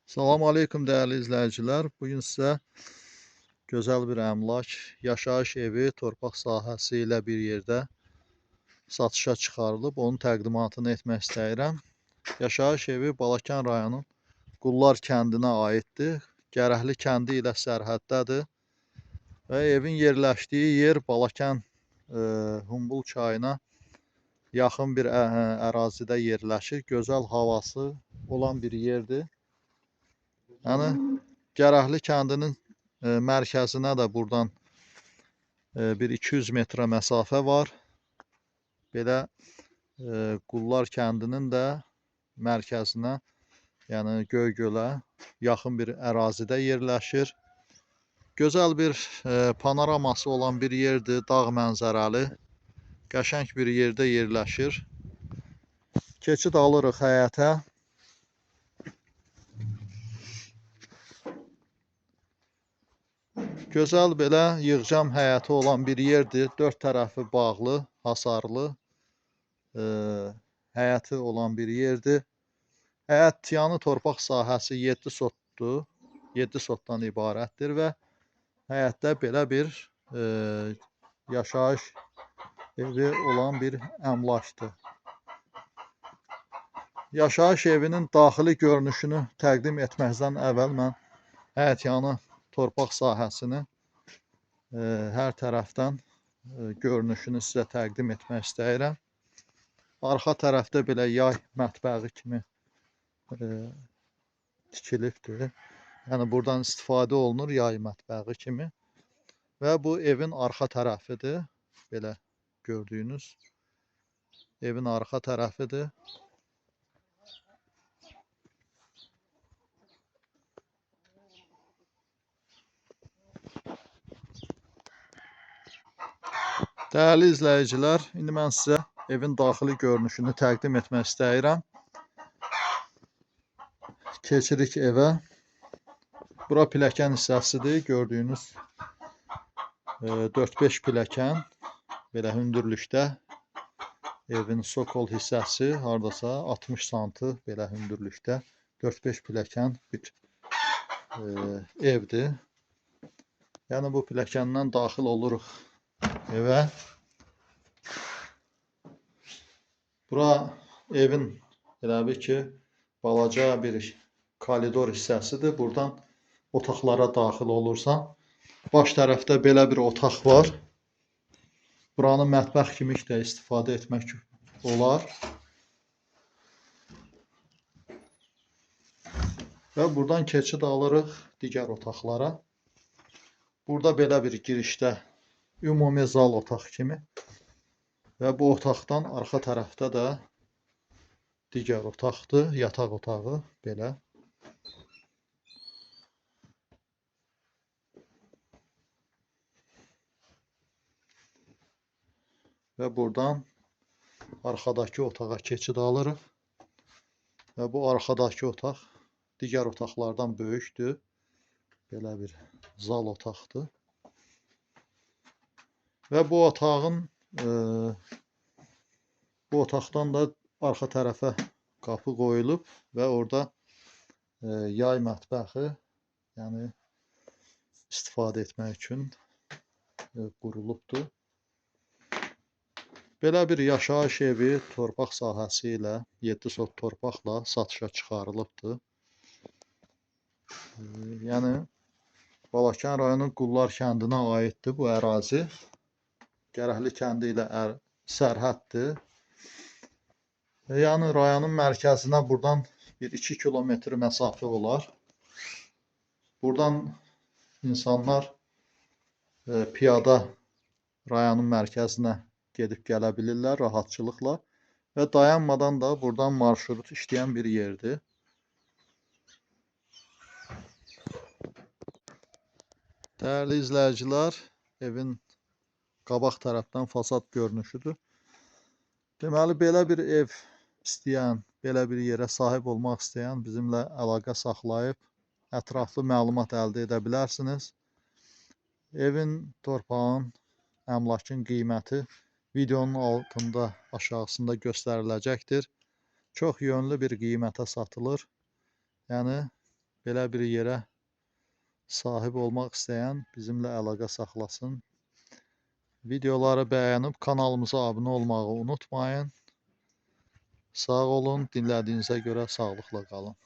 Salam aleykum dəyərli izləyicilər. Bu gün sizə gözəl bir əmlak, yaşayış evi torpaq sahəsi ilə bir yerdə satışa çıxarılıb. Onun təqdimatını etmək istəyirəm. Yaşayış evi Balakən rayonunun Qullar kəndinə aiddir. Gərəkli kəndi ilə sərhəddədir. Və evin yerləşdiyi yer Balakən Humbul çayına yaxın bir ərazidə yerləşir. Gözəl havası olan bir yerdir. Yəni Gərəkli kəndinin mərkəzinə də buradan bir 200 metrə məsafə var. Belə Qullar kəndinin də mərkəzinə, yəni Göygölə yaxın bir ərazidə yerləşir. Gözəl bir panoraması olan bir yerdir, dağ mənzərəli. Qəşəng bir yerdə yerləşir. Keçid alırıq həyətə. Gözəl belə yığcam həyəti olan bir yerdir. Dörd tərəfi bağlı, hasarlı həyəti olan bir yerdir. Həyət yanı torpaq sahəsi 7 sotdur. 7 sotdan ibarətdir və həyətdə belə bir yaşayış evi olan bir əmlakdır. Yaşayış evinin daxili görünüşünü təqdim etməzdən əvvəl mən həyət yanı torpaq sahəsini hər tərəfdən görünüşünü sizə təqdim etmək istəyirəm. Arxa tərəfdə belə yay mətbəxi kimi tikilibdir. Yəni buradan istifadə olunur yay mətbəxi kimi. Və bu evin arxa tərəfidir. Belə gördüyünüz evin arxa tərəfidir. Dəyərli izləyicilər, indi mən sizə evin daxili görünüşünü təqdim etmək istəyirəm. Keçirik evə. Bura pilləkən hissəsidir. Gördüyünüz 4-5 pilləkən belə hündürlükdə evin sokol hissəsi hardasa 60 santı belə hündürlükdə 4-5 pilləkən bir evdir. Yəni bu pilləkəndən daxil oluruq evə. Bura evin elə bil ki, balaca bir koridor hissəsidir. Buradan otaqlara daxil olursan. Baş tərəfdə belə bir otaq var. Buranı mətbəx kimi də istifadə etmək olar. Və buradan keçid alırıq digər otaqlara. Burada belə bir girişdə ümumi zal otaq kimi. Və bu otaqdan arxa tərəfdə də digər otaqdır, yataq otağı belə. Və buradan arxadakı otağa keçid alırıq. Və bu arxadakı otaq digər otaqlardan böyükdür. Belə bir zal otaqdır. Və bu otağın bu otaqdan da arxa tərəfə qapı qoyulub və orada yay mətbəxi, yəni istifadə etmək üçün qurulubdur. Belə bir yaşayış evi torpaq sahəsi ilə 7 sot torpaqla satışa çıxarılıbdır. Yəni Balakən rayonunun Qullar kəndinə aiddir bu ərazi. Gərəkli kəndi ilə sərhəddir. Yəni rayonun mərkəzinə buradan bir 2 kilometr məsafə olar. Buradan insanlar piyada rayonun mərkəzinə gedib gələ bilirlər rahatçılıqla və dayanmadan da buradan marşrut işləyən bir yerdir. Dəyərli izləyicilər, evin qabaq tərəfdən fasad görünüşüdür. Deməli, belə bir ev istəyən, belə bir yerə sahib olmaq istəyən bizimlə əlaqə saxlayıb ətraflı məlumat əldə edə bilərsiniz. Evin, torpağın, əmlakın qiyməti videonun altında, aşağısında göstəriləcəkdir. Çox yönlü bir qiymətə satılır. Yəni Belə bir yerə sahib olmaq istəyən bizimlə əlaqə saxlasın. Videoları bəyənib kanalımıza abunə olmağı unutmayın. Sağ olun, dinlədiyinizə görə sağlıqla qalın.